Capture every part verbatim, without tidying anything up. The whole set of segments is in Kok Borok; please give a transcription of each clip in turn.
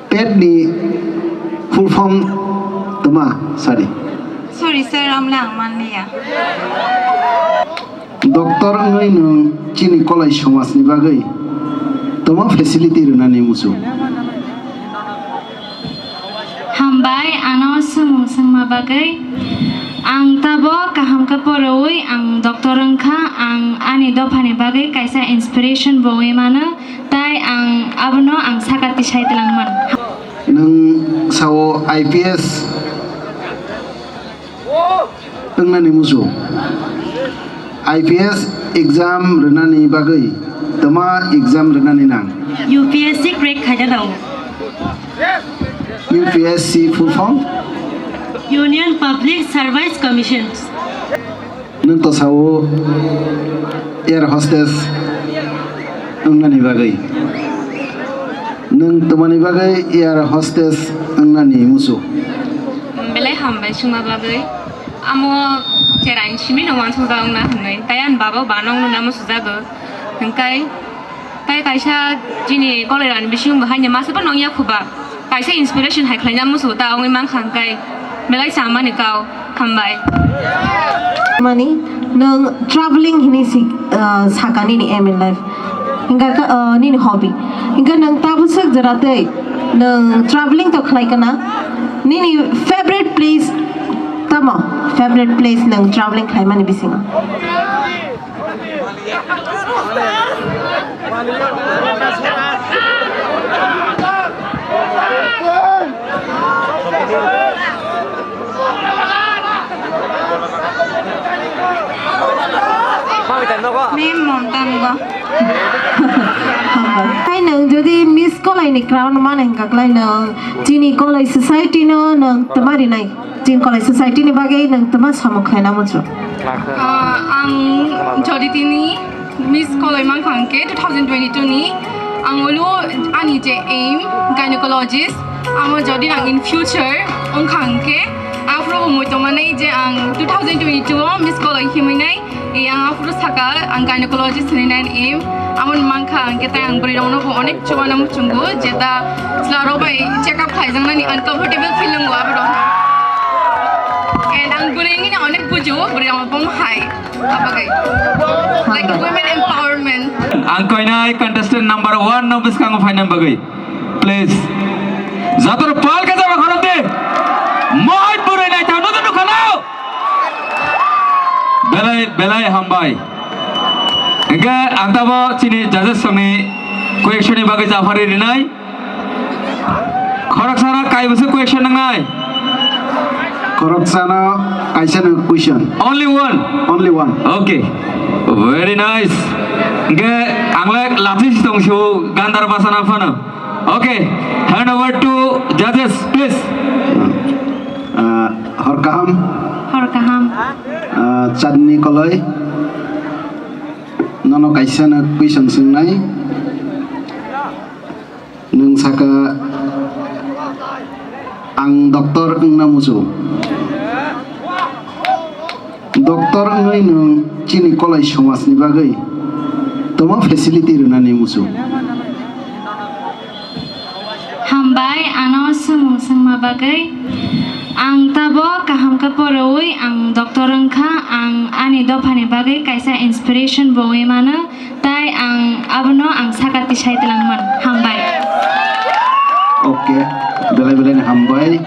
Tet ni full form tama sadi. Sorry sir, amle ang manliya. Doctor wngwi nwng chini kolai somajni bagwi tamo facility rwnani muchung? Hambai, ano swngmung swngma bagwi. Ang tabo kaham khe porowi ang doctor wngkha, ang ani dophani bagwi kaisa inspiration bo wngwi mano, tai ang abono ang saka tisai twlang mano. Nwng sao I P S wngnani muchung? I P S exam rwnani bagwi tama exam rwnani nang? U P S C crack khaina nango. U P S C full form? Union Public Service Commission. Nwng to sao air hostess wngnani bagwi? Nwng tamani bagwi air hostess wngnani muchung? Belai hambai swngma bagwi. Amo cheraini simi no uansukjak wngna hwnwi. Tai ani baba ba nokno namo sujago. Hwnkhai tai kaisa chini kolera ni bisingo bo haino masa phano wngya kho ba. Kaisa inspiration hai khlaina muchungo ta wngwi mankha hwnkhai belai chamani kau. Hambai. Mani, nwng traveling hini si, ah, saka nini aim in life. Hingka kha, ah, nini hobby. Hingka nwng tabuk swk jora tei nwng traveling to khlai kana. Nini favorite place tamo? Favorite place nwng traveling khlai mani bisingo? Mem montan go. Hai nwng jodi Miss Kolai ni crown mano hingka klai nwng chini Kolai society no nwng twma rinai? Chini Kolai society ni bagwi nwng twma samung khlaina muchung? Ah, ang jodi tini Miss Kolai mankha hwnkhe two thousand twenty-two ni, ang olo ani je aim gynecologist, amo jodi ang in future wngkha hwnkhe, aphuru bo mui tongmani je ang two thousand twenty-two o Miss Kolai himwi nai, e ang aphuru saka ang gynecologist hinwi nai aim, amo mankha hwnkhe tai ang bwrwi rokno bo onek chubana muchungo, jeta chwla rok bai check up khlaijaknani uncomfortable feeling o aborok. And ang bwrwi wngwi onek bujo, bwrwi rok bo hai. Like women empowerment. Ang koinai contestant number one no bwskango phaina bagwi. Please. Joto pal ka jaba khorok de. Mohai burai nai thang no no khalao. Belai belai hambai. Hingke ang tabo chini judges songni question ni bagwi japhari rinai. Khoroksano kaibwswk question nangnai? Khoroksano kaisano question. Only one? Only one. Okay. Very nice. Hingke angle lachi si tongsu gandar basana phano. Okay. Hand over to judges, please. Ah, hor kaham. Hor kaham. Ah, Chandni Koloi. Nono kaisano question swngnai. Nwng saka, ang doctor wngna muchung. Doctor wngwi nwng chini kolai somajni bagwi tamo facility rwnani muchung? Hambai, ano swngmung swngma bagwi. Ang tabo kaham khe porowi ang doctor wngkha, ang ani dophani bagwi kaisa inspiration bo wngwi mano. Tai ang abono ang saka tisai twlang man. Hambai. Okay, belai belai ni hambai.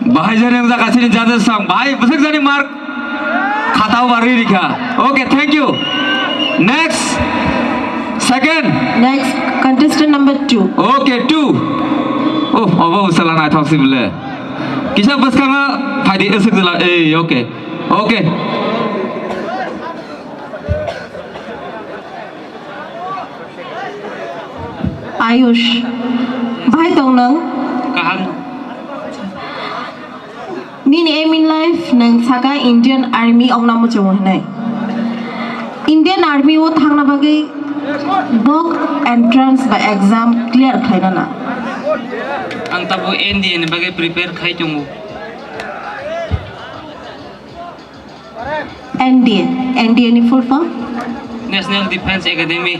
Bahai jani wngjakha chini judges sang, bahai bwswk jani mark khatao barwi rikha. Okay, thank you. Next, second. Next, contestant number two. Okay, two. Oh, obo usala naithok si bile. Kisa bwskango phaidi, aswk jela. Ei, okay. Okay. Ayush. Bahai tong nang? Kaham. Nini aim in life nang saka Indian Army ongna muchungo hinai. Indian Army o thangna bagwi bok entrance ba exam clear khlaina na. Ang tabo N D A ni bagwi prepare khai tongo. N D A, N D A ni full form? National Defence Academy.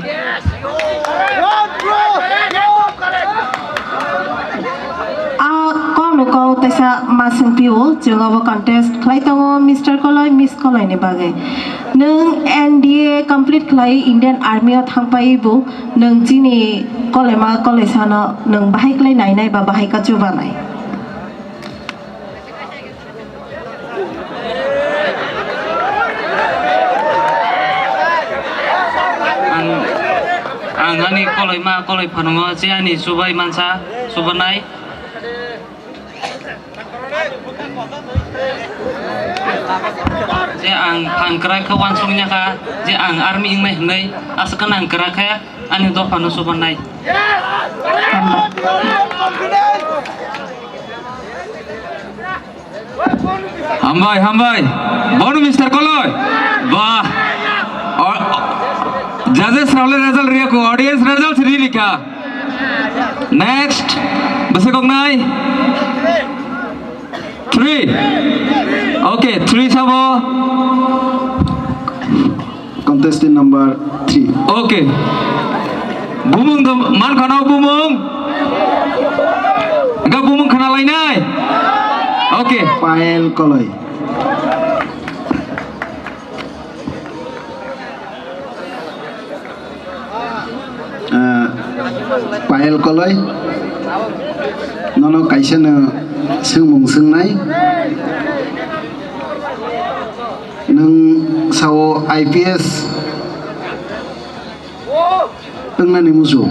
A kokno kok teisa ma swngpio, chwng obo contest khlai tongo Mister Koloi, Miss Koloi ni bagwi. Nwng N D A complete khlai Indian Army o thangpai bo, nwng chini kolaima kolaisano nwng bahai khlai nainai ba bahai kachubanai? Ang, ang ani koloima koloi phanongo, je ani chubai mansa, chubanai. Je ang phan kwrak khe uansukya kha, je ang army wngnai hwnwi aswk kheno ang kwrak khe ani dophano chubanai. Hambai, hambai. Bono Mister Koloi. Bah. O-, judges rokle result riyakho, audience result ririkha. Next. Bwswk koknai? Three. Okay, three sabo. Contestant number three. Okay. Bumung do man khana bumung. Enggak bumung khana lainai. Okay. Payal Koloi. Ah, Payal Koloi, nono kaisa no swngmung swngnai. Nwng sao I P S wngnani muchung?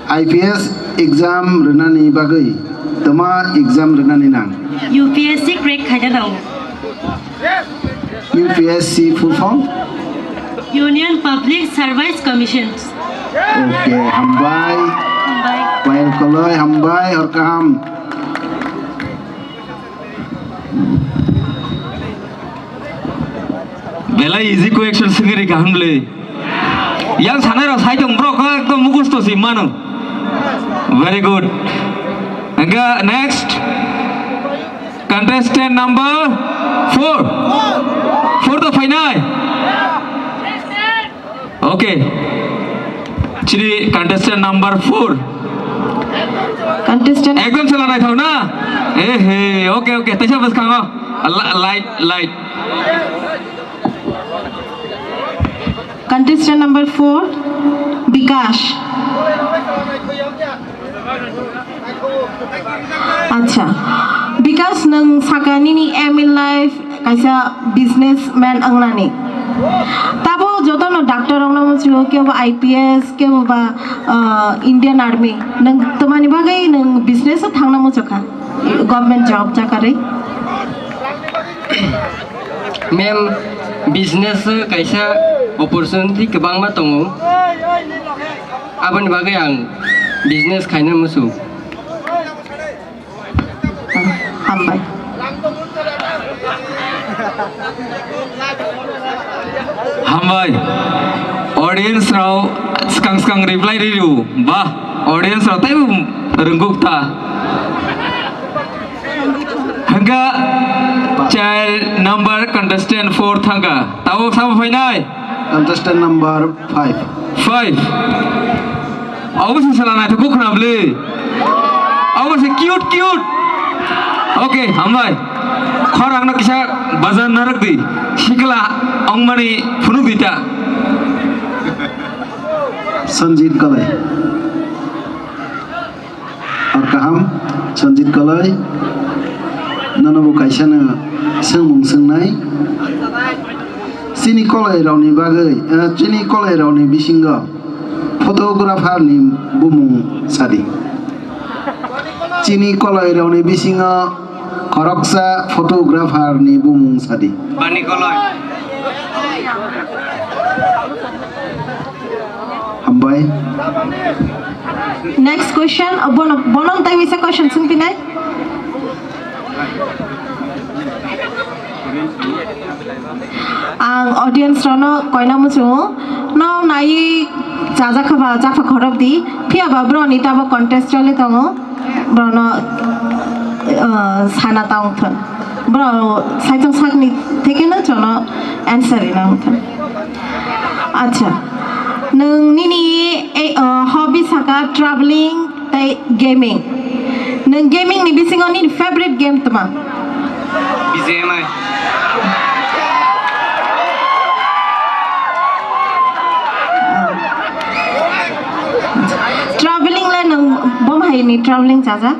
I P S exam rwnani bagwi tma exam rwnani nang? U P S C crack khaina nango. U P S C full form? Union Public Service Commission. Okay, hambai. Hambai. Payal Koloi, hambai, hor kaham. Belai easy question swngwi rikha hwnle. Yang sanai rok sai tong bro, kha ekdom mukhusto si mano. Very good. Hingke next contestant number four. Four to final. Okay. Chini contestant number four. Contestant. Ekdom sela naithok na? Eh, he, okay, okay. Taisa bwskango. La-, light, light. Contestant number four, Bikash. Acha, Bikash, nwng saka nini aim in life kaisa businessman wngnani. Tabo jotono doctor wngna muchungo, kebo I P S, kebo ba, ah, Indian Army. Nwng twmani bagwi nwng business o thangna muchukha? Government job chakarwi? Ma'am, business kaisa opportunity kwbangma tongo. Aboni bagwi ang business khaina muchung. Hambai. Hambai. Audience rok swkang swkang reply rw. Bah, audience rok teibo rwngkuk ta. Hingkha child number contestant four thangkha. Tabuk sabo phainai? Contestant number five. Five. Obo se sala naithok khna bwle. Obo se cute, cute. Okay, hambai. Khorang no kisa bazar narwk di. Sikla ongmani phunuk di ta. Sanjit Koloi. Ar kaham, Sanjit Koloi, nono bo kaisa no swngmung swngnai. Chini koloi rokni bagwi, eh, chini koloi rokni bisingo photographer ni bumung sadi. Chini koloi rokni bisingo khoroksa photographer ni bumung sadi. Bani Koloi. Hambai. Next question, uh, bono, bono tei bisa question swngpinai. Ang audience rono koina muchungo, no nai chajak kha ba chapha khorok di, phiya ba bro ni tabo contest choli tongo. Borokno, uh, sana tong thun. Borok saichung sakni thekeno chono answer rina wng thun. Acha, nwng nini, eh, uh, hobby saka traveling tei gaming. Nwng gaming ni bisingo nini favorite game tma? B G M I. Traveling le nwng bom hai ni traveling chaja?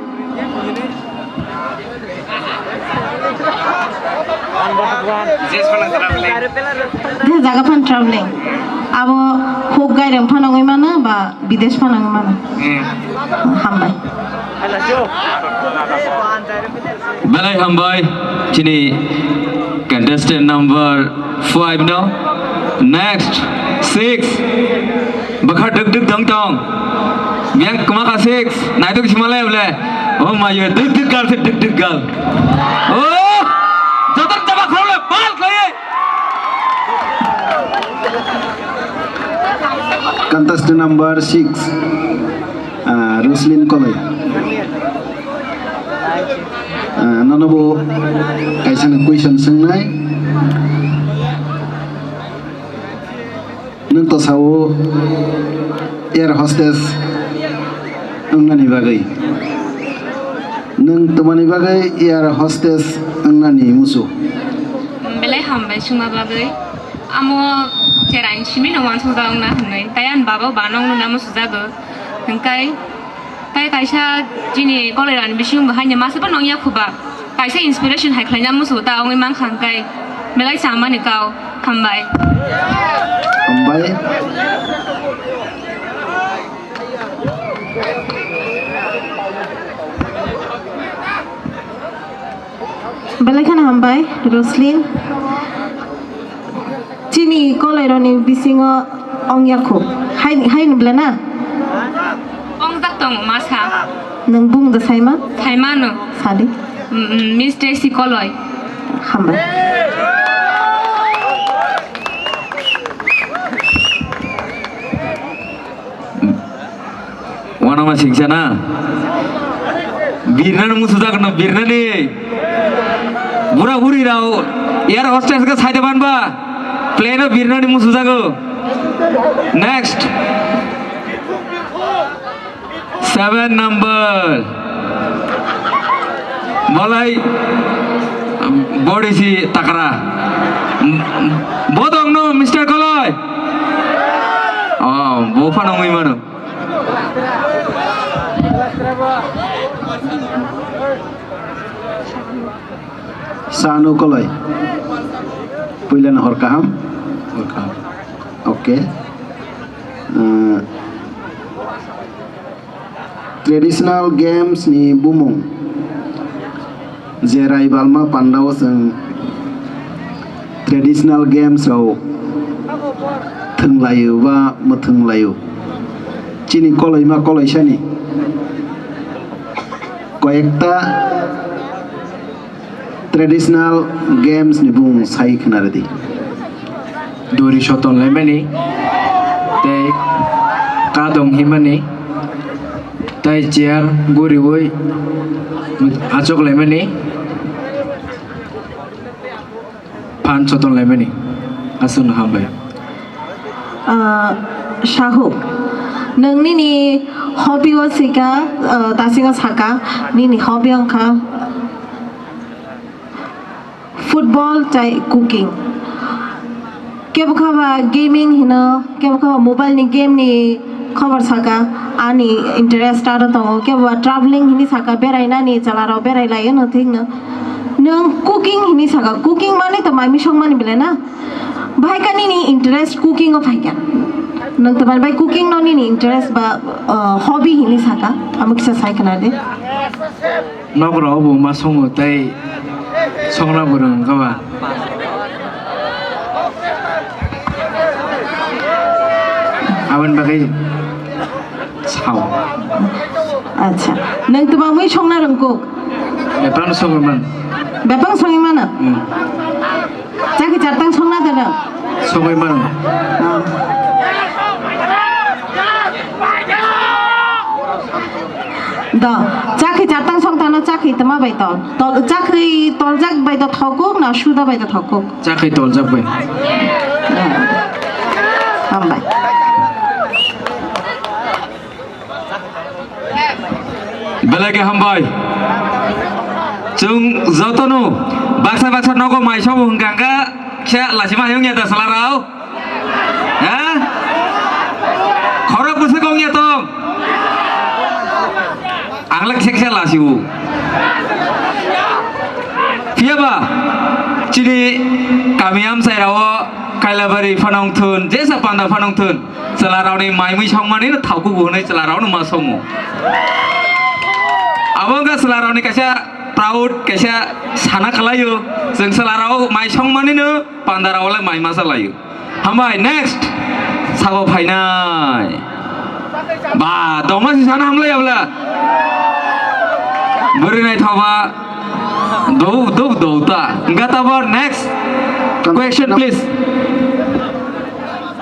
Bidesh phano traveling. Bidesh jaga phano traveling. Abo huk gairem phano wngwi mano ba bidesh phano wngwi mano. Hmm. Hambai. Belai hambai chini contestant number five no. Next, six. Bwkha duk duk dong tong. Yang kwma ka six. Naitok sima le bole. Oh my god, duk duk gal se duk duk gal. Oh! Jotor jaba khole bal khlai. Contestant number six, ah, Roslyn Koloi. Ah, nono bo kaisa ni question swngnai. Nwng to sao air hostess wngnani bagwi. Nwng twmani bagwi air hostess wngnani musu? Belai hambai sungma bagwi. Amo cheraini simi no wansukjak wngna hinwi. Tai ani baba ba nongno namo sujago. Hwnkhe Tai kaisa chini Koloirani bisingo bo haino masa phano wngya kho ba. Kaisa inspiration hai khlaina musu ta wngwi mankha hwnkhe belai chamani kau. Hambai. Hambai. Belai kheno hambai, Roslyn. Chini koloirokni bisingo ongya kho. Hai, hai ni bwle na? Ongjak tongo masa. Nwng bung da saima? Saimano. Sadi. Mm, mm, Miss Tracy Koloi. Hambai. Wanama singsa na. Birnani musujago no birnani. Bura buri rao air hostess ga saida ban ba. Plane o birnani musujago. Next. Seven number. Bolai body si takra. Bodong no Mister Koloi. Oh, bo phano wngwi mano. Sanu Koloi. Puilano hor kaham. Hor kaham. Okay. Uh, traditional games ni bumung. Je Raibalma pandao chwng traditional games rok thwnglaio ba mwthwnglaio. Chini koloima koloisani koyekta traditional games ni bumung sai khna rwdi. Duri soton laimani, tei kadong himani, tei chair guriwi achuk laimani, phan soton laimani. Aswkno hambai. Ah, Shahu, nwng nini hobby o sika, ah, dasingo saka, nini hobby wngkha? Football tei cooking. Kebo kha ba gaming hino, kebo kha ba mobile ni game ni khobor saka, ani interest aro tongo, kebo ba traveling hini saka, berai nani chwla rok berai lai no thik no. Nwng cooking hini saka, cooking mani to mai misong mani bele na. Bahai ka nini interest cooking o phai kha. Nwng to bai cooking no nini interest ba, uh, hobby hini saka, amo kisa sai khna de. Nokrok obo ma songo tei songna bwrwng wngkha ba. Aboni bagwi sao. Acha, nwng twmamwi songna rwngkuk? Bebak songwi man. Bebak songwi mano? Hmm. Chakhi chartang songna dano? Songwi mano. Ah. Do, chakhi chartang song tano chakhi toma bai tol. Tol, chakhi toljak bai do thokuk na suda bai do thokuk? Chakhi toljak bai. Ah. Hambai. Belai khe hambai. Chwng jotono baksa baksa nogo mai sobo hwnkha hwnkha khe lachima hayung ya da chwla rao. Ha? Khorok bwswk wng ya tong? Ang le kisa kisa lachio. Phiya ba chini kami amchai rao Kailabari phano wng thun, jesa panda phano wng thun. Chwla rao ni mai mui song mani no thauku bo hwnwi chwla rao no ma songo. Abo wngkha chwla rao ni kaisa proud, kaisa sana khlaio. Chwng chwla rao mai song mani no panda rao le mai ma chalaio. Hambai, next. Sabo phainai. Ba, tongma si sana hamlai abla. Bwrwi naithoba. Dou, dou, dou ta. Wngkha tabor next. Question, please.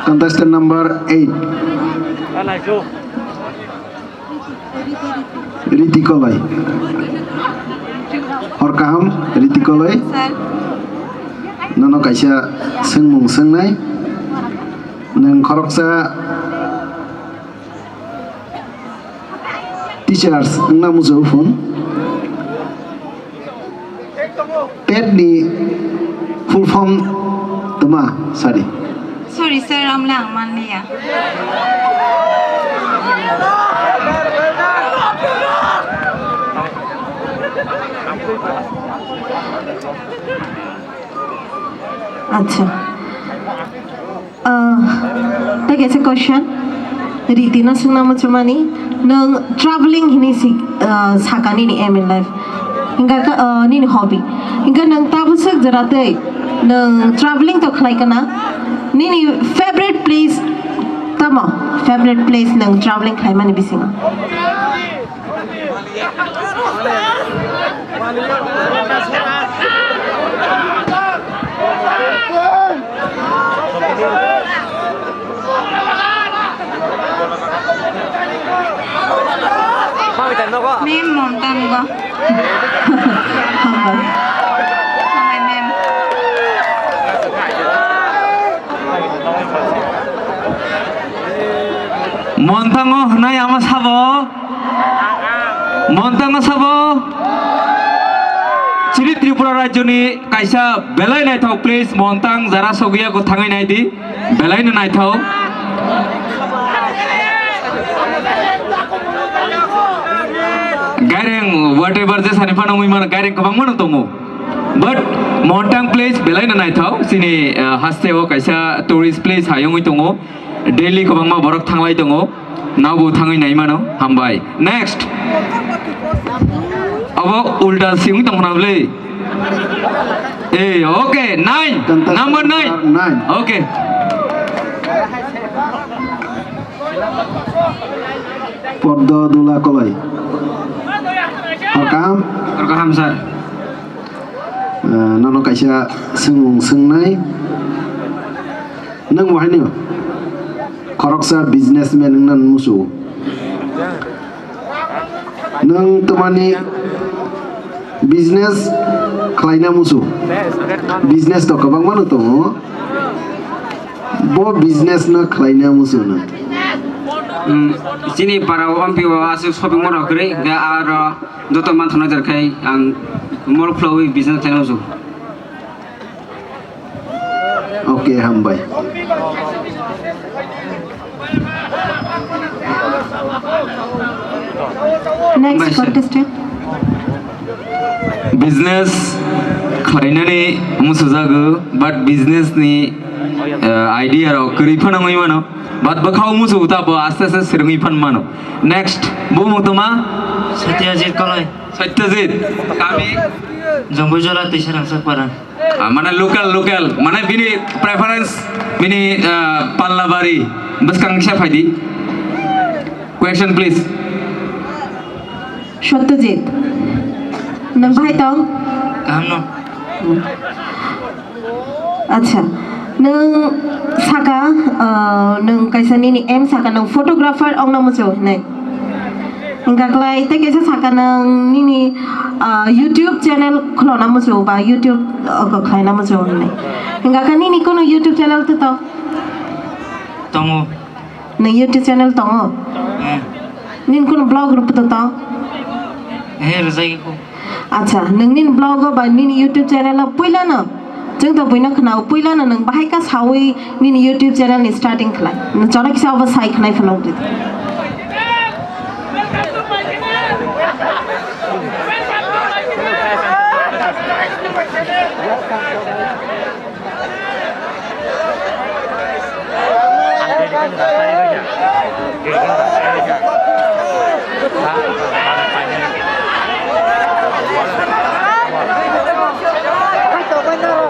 Contestant number eight. Riti Koloi. Hor kaham, Riti Koloi. Sir. Nono kaisa swngmung swngnai. Nwng khoroksa teachers wngna muchung phone. TET ni full form tma sadi. Sorry sir, amle ang manliya. Acha. Ah, tei kaisa question, Riti no swngna muchumani, nwng traveling hini si, ah, saka nini aim in life, hingka kha, ah, nini hobby, hingka nwng tabuk swk jora tei nwng traveling to khlai kana, nini favorite place tamo, favorite place nwng traveling khlaimani bisingo? Mem, Montango. Hambai. Hambai, mem. Montango hwnai ama sabo. Montango sabo. Chini Tripura rajyoni kaisa belai naithok place Montang, jara sogwi ya kwthangwi naidi. Belai no naithok. Gaireng whatever je sani phano wngwi mano, gaireng kwbangma no tongo. But Montang place belai no naithok. Chini, uh, haste o kaisa tourist place hai wngwi tongo. Daily kwbangma borok thanglai tongo. Nabo thangwi nai mano. Hambai. Next. Abo ulta simi tong khna bwle. Eh, okay, nine. Number nine. Number nine. Okay. Poddo Dula Koloi. Hor kaham? Hor kaham, sir. Eh, nono kaisa swngmung swngnai. Nwng bo haino khoroksa businessman wngna muchungo. Nwng twmani business khlaina muchungo. Business to kwbangma no tongo. Bo business no khlaina muchungo nwng. Hmm, chini para o amphi o aswk shopping mall rok kwrwi, hwnkhe aro joto manthono jer khai ang mall khulogwi business khlaina muchungo. Okay, hambai. Next contestant. Business khlainani musujago, but business ni, uh, idea rok kwrwi phano wngwi mano, but bwkhao musu ta bo aste aste swrwngwi phan mano. Next, bo mutuma? Satyajit Koloi. Satyajit, kami? Jomboijola Tisarangsak Para. Ah, mane local, local, mane bini preference, bini, ah, Pallabari, bwskang kisa phaidi. Question, please. Satyajit, nwng bahai tong? Kaham no. Acha, nwng saka, ah, nwng kaisa nini aim saka, nwng photographer ongna muchung hinwi. Hingkha khlai tei kaisa saka nwng nini, ah, YouTube channel khulona muchung ba YouTube, ah, khlaina muchung hinwi. Hingkha khe nini kunu YouTube channel to to? Tongo. Nwng YouTube channel tongo? Eh. Nini kunu vlog rwphuto tong? Eh, rwjagwi kho. Acha, nwng nini vlog o ba nini YouTube channel o puilano, chwng to buino khwnao, puilano nwng bahai kha sawi nini YouTube channel ni starting khlai. Nwng chwla kisa obo sai khwnai phano di.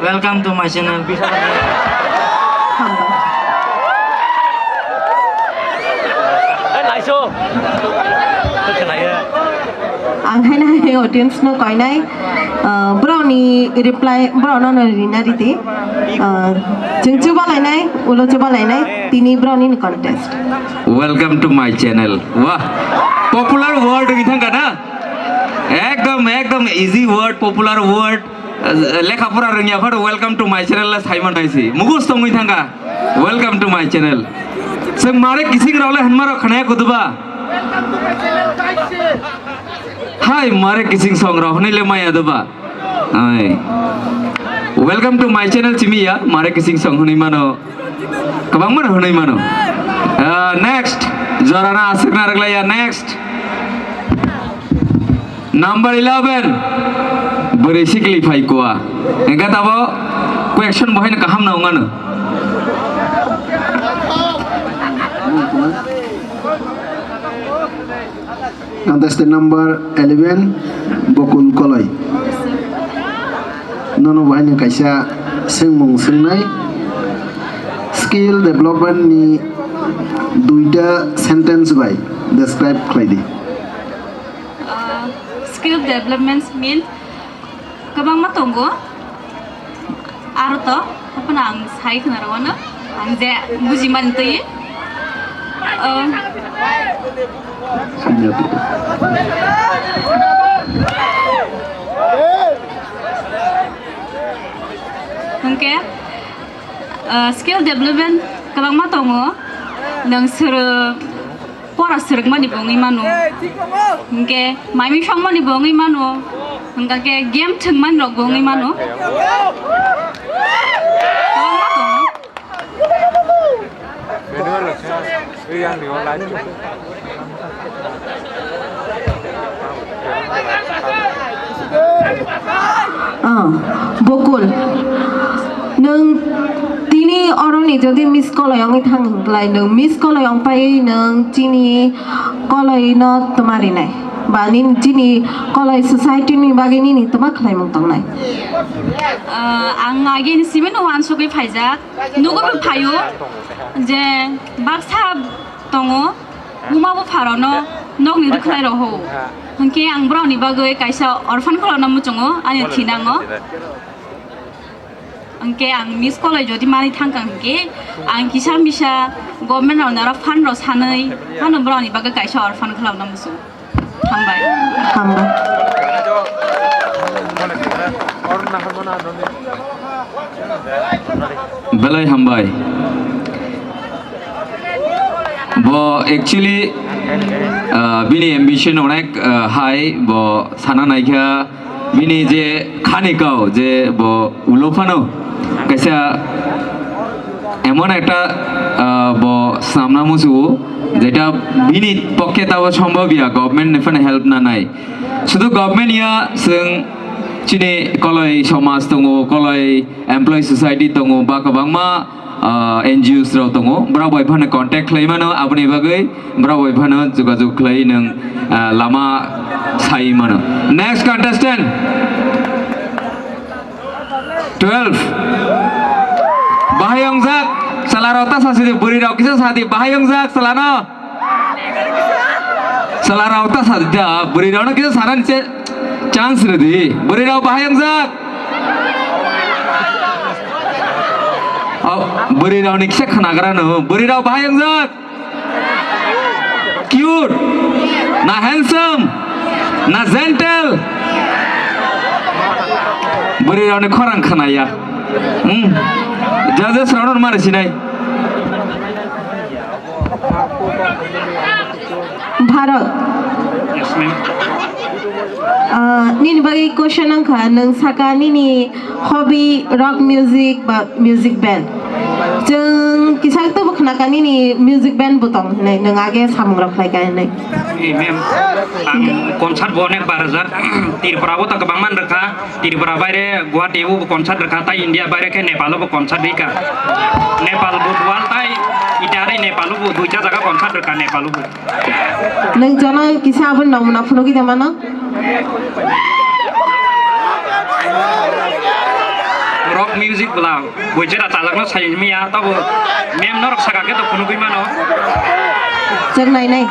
Welcome to my channel. Ang haino hai audience no koinai, ah, borokni reply borok no rina ridi. Ah, chwng chuba lainai, ulo chuba lainai, tini borokni contest. Welcome to my channel. Wah, popular word wngwi thangkha na? Ekdom, ekdom easy word, popular word. Eh, lekha pora rwngya phano welcome to my channel la saimano hai si. Mukhus tongwi thangkha. Welcome to my channel. Chwng mare kising rok le hwnma rok khwnaya kuduba. Hai mare kising song rok hwnwi le maya duba. Ai. Welcome to my channel chimi ya. Mare kising song hwnwi mano. Kwbangma hwnwi mano. Ah, next. Jorana aswkna rwglaiya. Next. Number eleven, bwrwi sikli phai kua. Hingke tabo question bo haino kaham no wngmano. Contestant number eleven, Bokul Koloi. Nono bo haino kaisa swngmung swngnai. Skill development ni duita sentence bai describe khlai di. Ah, skill developments mean kwbangma tongo. Aro to, haphano ang sai khna rwano, ang je bujimani twi. Ah, hwnkhe, ah, skill development kwbangma tongo. Nwng soro pora swrwngmani bo wngwi mano, hinkhe mai mui songmani bo wngwi mano, hinkhe game thwngmani rok bo wngwi mano. Kwbangma tongo. Ah, Bokul, nwng tini oroni jodi miss call oyongwi thang hinklai, nwng miss call oyong pai nwng chini koloi no twma rinai, ba nini chini koloi society ni bagwi nini twma khlaimung tongnai? Ah, ang age ni simi no uansugwi phaijak, nugwi bo phaio je baksa tongo, buma bupharokno nokni rwkhlai rok ho. Hinkhe ang borokni bagwi kaisa orphan khulokno muchungo, ani thinango. Hinkhe ang miss call jodi manwi thangkha hinkhe ang kisa misa government rokno aro fund rok sanwi phano borokni bagwi kaisa orphan khulokno muchungo. Hambai. Hambai. Belai hambai. Bo actually, ah, bini ambition onek, ah, high, bo sana naikha bini je khani kau je bo ulo phano kaisa emon ekta, ah, bo samna musu jeta bini pokke tabo sombhob ya, government ni phano help na nai. Sudu government ya, chwng chini koloi somaj tongo, koloi employee society tongo, ba kwbangma, ah, N G Os rok tongo. Borok bai phano contact khlai mano, aboni bagwi borok bai phano jogajog khlai nwng, ah, lama sai mano. Next contestant. Twelve. Bahai ongjak, chwla rok ta sasi di, bwrwi rok kisa sadi, bahai ongjak, chwla no. Chwla rok ta sadi da, bwrwi rok no kisa sanani se chance rwdi. Bwrwi rok bahai ongjak. Oh, bwrwi rok ni kisa khnagra no, bwrwi rok bahai ongjak. Cute, na handsome, na gentle. Bwrwi rok ni khorang khnaya. Hmm. Judges rok no mari sinai. Bharat. Yes, ma'am. Ah, nini bagwi question wngkha, nwng saka nini hobby rock music ba music band. Chwng kisa tabo khna kha nini music band bo tong hinwi, nwng age samung rok khlai kha hinwi. Eh, ma'am, ang concert bo onek bar rijak. Tripura bo ta kwbangma rwkha. Tripura baire Guwahati o bo concert rwkha, tai India baire khe Nepal o bo concert rwkha. Nepal bo dual tai Italy, Nepal o bo duita jaga concert rwkha Nepal o bo. Nwng jono kisa abo nomuna phunugwi de mano? Rock music bwla, boi jera tajakno sai miya, tabo mem norok saka khe to phunugwi mano. Chwng nai nai.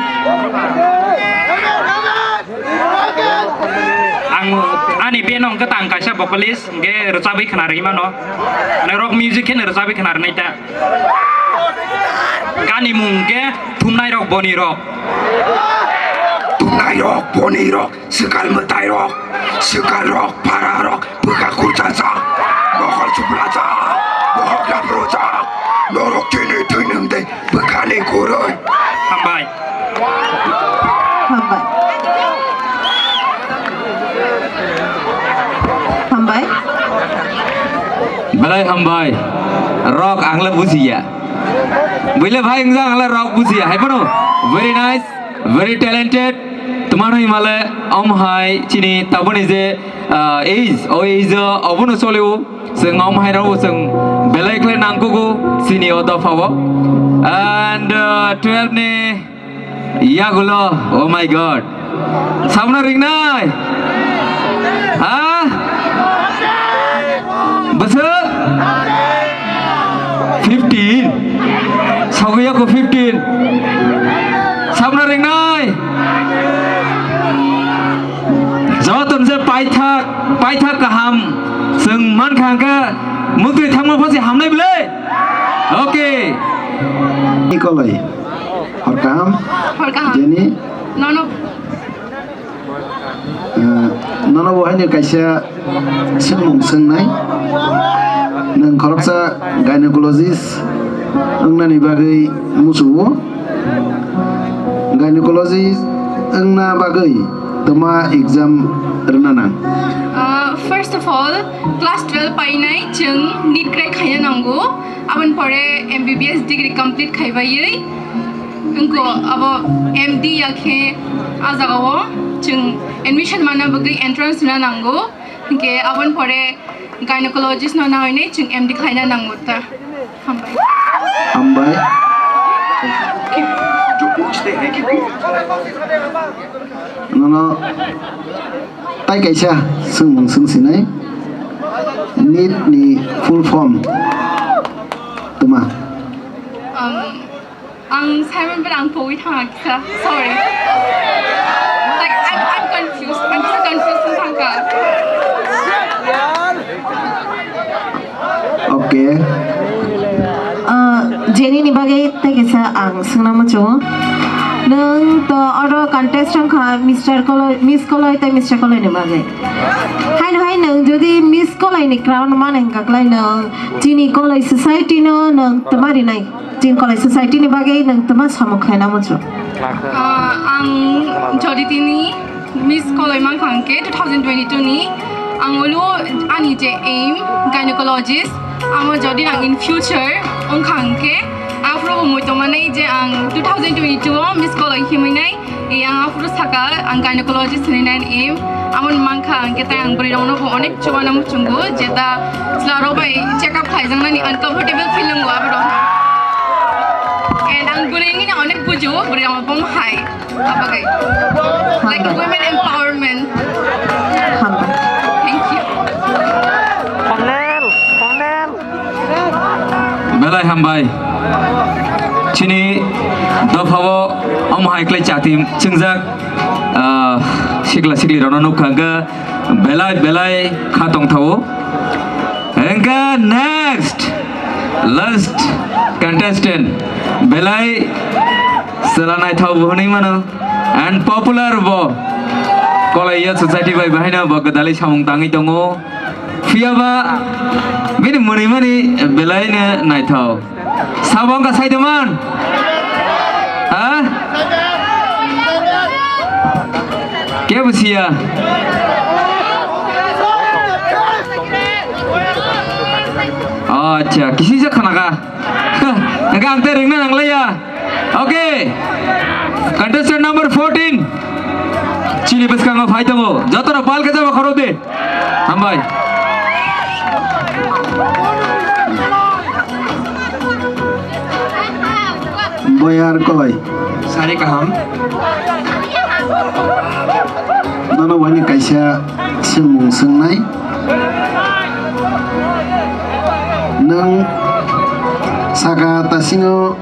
Ang ani band hwnkhe tang kaisa vocalist, hwnkhe rwchabwi khna rwgwi mano. Mane rock music khe rwchabwi khna rwnai ta. Gani mung khe Thumnai Rok Boni Rok. Thumnai Rok Boni Rok, Swkal Mwtai Rok, Swkal Rok, Phara Rok, Bwkha Khurchajak, Mokol Subrajak, Bohok Labrojak, Norok Chini Thwinwng Tei Bwkhani Kwrwi. Hambai. Hambai. Hambai. Belai hambai. Rok ang le bujiya. Buile bhai, wngjak ang le rok bujiya. Hai phano. Very nice, very talented. Twmano himale om hai chini taboni je, ah, age, o age o obono cholio. Chwng om hai rok chwng belai khlai nangkugo chini o dopha o. And, ah, twelve ni Yagulo, oh my God. Sabna ringnai? Ha? Bwswk? Fifteen. Sagwi yaku fifteen. Sabna ringnai? Joto je paithak, paithak kaham. Chwng mankha hwnkhe muktwi thangma phosi hamnai bwle? Okay. Nikolai. Hor kaham. Hor kaham. Jenny. Nono. Eh, nono bo haino kaisa swngmung swngnai. Nwng khoroksa gynecologist wngnani bagwi muchugo. Gynecologist wngna bagwi twma exam rwna nang? Uh, first of all, class twelve painai chwng NEET crack khaina nango. Aboni pore M B B S degree complete khaibaiwi wngkho abo M D ya khe a jagao chwng admission manna bagwi entrance rwna nango. Hinkhe aboni pore gynecologist no nainai chwng M D khlaina nango ta. Hambai. Hambai. Nono tai kaisa swngmung swngsinai. NEET ni full form twma? Um, ang Simon, but ang pogwi thangkha kisa. Sorry. Like, I'm, I'm confused. I'm so confused wng thangkha. Okay. Ah, Jenny ni bagwi tei kaisa ang swngna muchungo. Nwng to oro contest wngkha Mister Koloi, Miss Koloi tei Mister Koloi ni bagwi. Haino hai nwng jodi Miss Koloi ni crown mano hwnkha klai nwng chini Koloi society no nwng twma rinai. Chini Koloi society ni bagwi nwng twma samung khlaina muchung? Ah, ang jodi tini Miss Koloi mankha hwnkhe two thousand twenty-two ni, ang ulo ani je aim gynecologist, amo jodi ang in future wngkha hwnkhe, aphuru bo mui tongmani je ang two thousand twenty-two o Miss Koloi himwi nai, e ang aphuru saka ang gynecologist hinwi nai aim, amo mankha hwnkhe tai ang bwrwi rokno bo onek chubana muchungo, jeta chwla rok bai check up khlaijaknani uncomfortable feeling o abo rok. And ang bwrwi wngwi onek bujo, bwrwi rok bo hai. Abagai. Like women empowerment. Hambai. Thank you. Belai hambai. Chini dophao omo hai klai chati chwngjak, ah, sikla sikli rokno nukha hwnkhe belai belai kha tongthao. Hwnkhe next last contestant belai chwla naithao bo hwnwi mano. And popular bo. Kolaiya society bai bahaino bo gwdalwi samung tangwi tongo. Phiyaba bini mwnwi mani belaino naithao. Sabo wngkha Saidaman? Ha? Siya. Acha, kisi sa khana ka. Hwnkhe ang tei rwngna nanglaiya. Okay. Contestant number fourteen. Chini bwskango phai tongo. Jotono pal khe jaba khoro de. Hambai. Boyar Koloi. Sari kaham. Nono waini kaisa swngmung swngnai. Nwng saka tasingo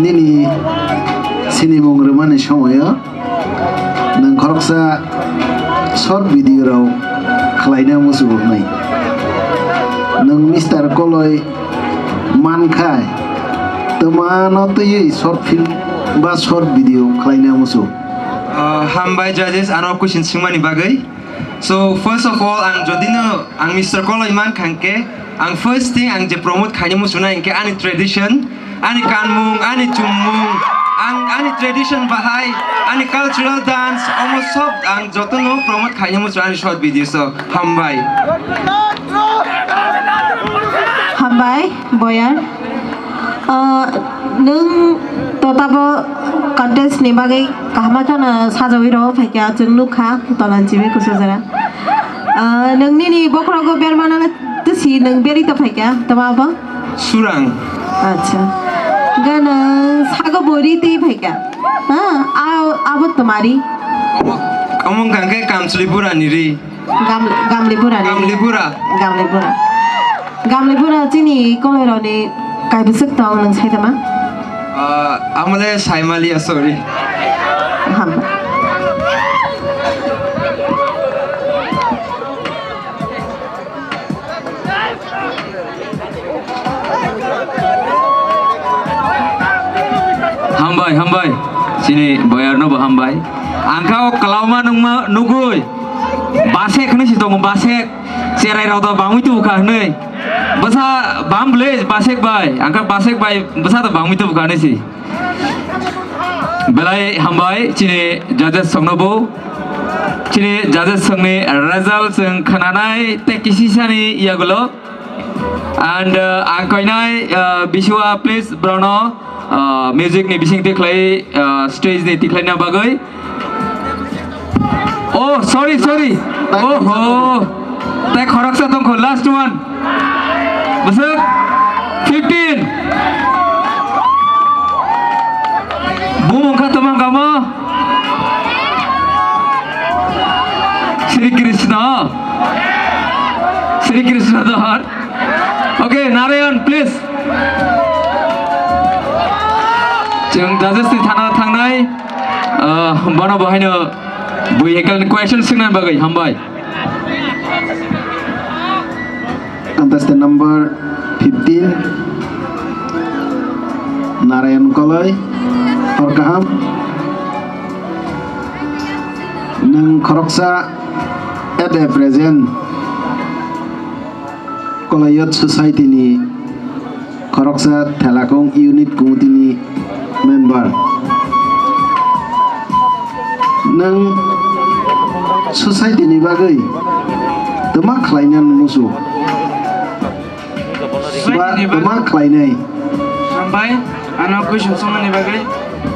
nini sinimung rwmani somoyo nwng khoroksa short video rok khlaina muchungo hwnwi. Nwng Mister Koloi mankha, twmano twiwi short film ba short video khlaina muchung. Ah, hambai judges, ano question swngmani bagwi. So, first of all, ang jodi no ang Mister Koloi mankha hwnkhe, ang first thing ang je promote khaina muchungnai hwnkhe ani tradition, ani kanmung, ani chummung, ang ani tradition bahai, ani cultural dance, omo sob ang jotono promote khaina muchung ani short video. So, hambai. Hambai, Boyar. Ah, nwng to tabo contest ni bagwi kaham kheno sajagwi rw phaikha, chwng nukha tola ni simi kusu jora. Ah, nwng nini bokhorogo bermano twsi nwng berwi to phaikha, tamo abo? Surang. Acha. Hwnkhe nwng sago bo ri twi phaikha. Ha, a-, abo twmari. Omo, omo hwnkha khe Kamchwlwi Burani ri. Gam-, Gamlibura ni. Gamlibura. Gamlibura. Gamlibura chini Koloirokni kaibwswk tong nwng saitama? Ah, amole saimaliya, sorry. Ham. Hambai, hambai. Chini boyarno bo hambai. Angkha o kwlauma nungma nugui. Basek hwnwi si tongo, basek. Cherai rok do bangwi tubu kha hwnwi. Bwsa bam bwle basek bai. Angkha basek bai bwsa do bangwi tubu kha hwnwi si. Belai hambai chini judges songno bo. Chini judges songni result chwng khnanai tei kisisani yagulo. And, uh, ang koinai, uh, Biswa, please, brono, uh, music ni bising tikhlai, uh, stage ni tikhlaina bagwi. Oh, sorry, sorry. Oho. Tei khoroksa tongkho, last one. Bwswk? Fifteen. Bumung kha tongmang kamo? Sri Krishna. Sri Krishna Dhar. Okay, Narayan, please. Chwng judges ni thana thangnai, ah, bono bo haino bui hekalni question swngna bagwi hambai. Contestant number fifteen, Narayan Koloi, hor kaham. Nwng khoroksa at a present Koloi Youth Society ni khoroksa Thelakung Unit Committee ni member. Nwng society ni bagwi twma khlaina musu? Ba twma khlainai? Hambai, ano question songmani bagwi.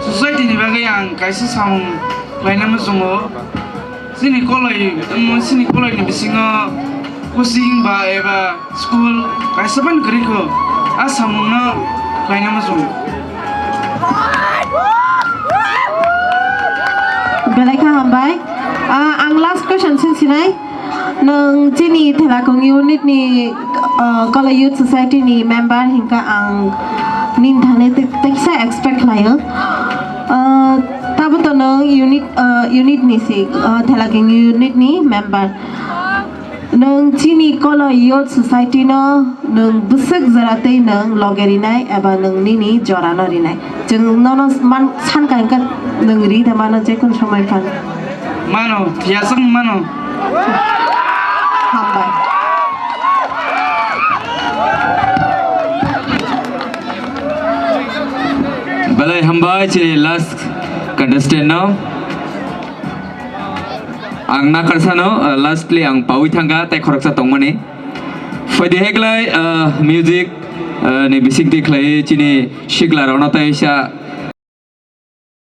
Society ni bagwi ang kaisa samung khlaina muchungo. Chini Koloi, mm, chini Koloi ni bisingo coaching ba eba school kaisa ban kwrwi kho, a samungno khlaina muchung. Belai kha hambai. Ah, ang last question sing sinai. Nwng chini Thelakung unit ni, ah, Koloi Youth Society ni member hinkha ang nini thani te-, teksa expect khlaio. Ah, tabo to nwng unit, ah, unit ni si, ah, Thelakung unit ni member. Nwng chini Koloi Youth Society no nwng bwswk jora tei nwng loge rinai eba nwng nini jora no rinai? Chwng nono man sankha hwnkhe nwng ri da mano jekunu somoi phano. Mano, yaswk mano. Hambai. Belai hambai chini last contestant no. Ang nakarsano, uh, lastly ang pawi thangkha tei khoroksa tongmani. Phaidi heklai, uh, music, uh, ni bisingtwi khlai chini sikla rokno tei sa